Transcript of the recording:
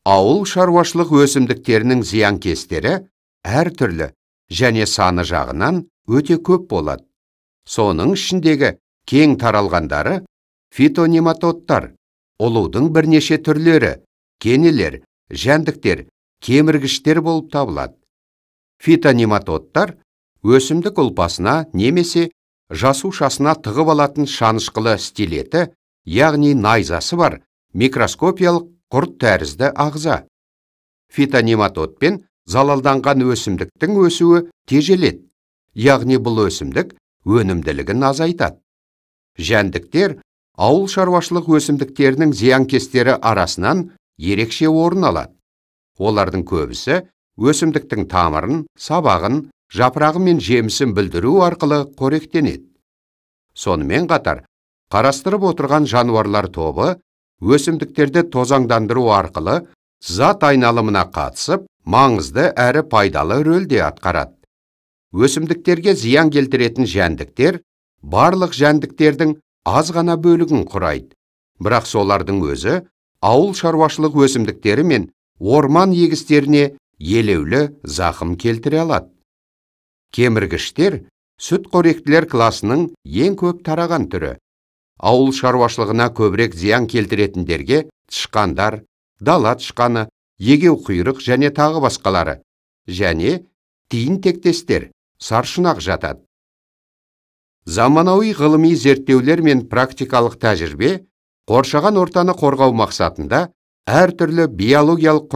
Ауыл шаруашылық өсімдіктерінің зиянкестері әртүрлі және саны жағынан өте көп болады. Соның ішіндегі кең таралғандары фитонематодтар, ұлудың бірнеше түрлері, кенелер, жәндіктер, кеміргіштер болып табылады. Фитонематодтар өсімдік ұлпасына немесе жасушасына тығып алатын шанышқылы стилеті, яғни найзасы бар микроскопиялық құрт тәрізді ағза. Фитонематодпен залалданған өсімдіктің өсуі тежеледі, яғни бұл өсімдік өнімділігін азайтады. Жәндіктер ауыл шаруашылық өсімдіктерінің зиянкестері арасынан ерекше орын алады. Олардың көбісі өсімдіктің тамырын, сабағын, жапырағы мен жемісін бүлдіру арқылы қоректенеді. Сонымен қатар, қарастырып отырған жануарлар тобы өсімдіктерді тозаңдандыру арқылы зат айналымына қатысып, маңызды әрі пайдалы рөлде атқарады. Өсімдіктерге зиян келтіретін жәндіктер барлық жәндіктердің аз ғана бөлігін құрайды. Бірақ солардың өзі ауыл шаруашылық өсімдіктері мен орман егістеріне елеулі зақым келтіре алады. Кеміргіштер сүтқоректілер класының ең көп тараған түрі. Ауыл шаруашылығына көбірек зиян келтіретіндерге тышқандар, дала тышқаны, егеуқұйрық және тағы басқалары, және тиін тектестер, саршұнақ жатады. Заманауи ғылыми зерттеулер мен практикалық тәжірибе қоршаған ортаны қорғау мақсатында әртүрлі биологиялық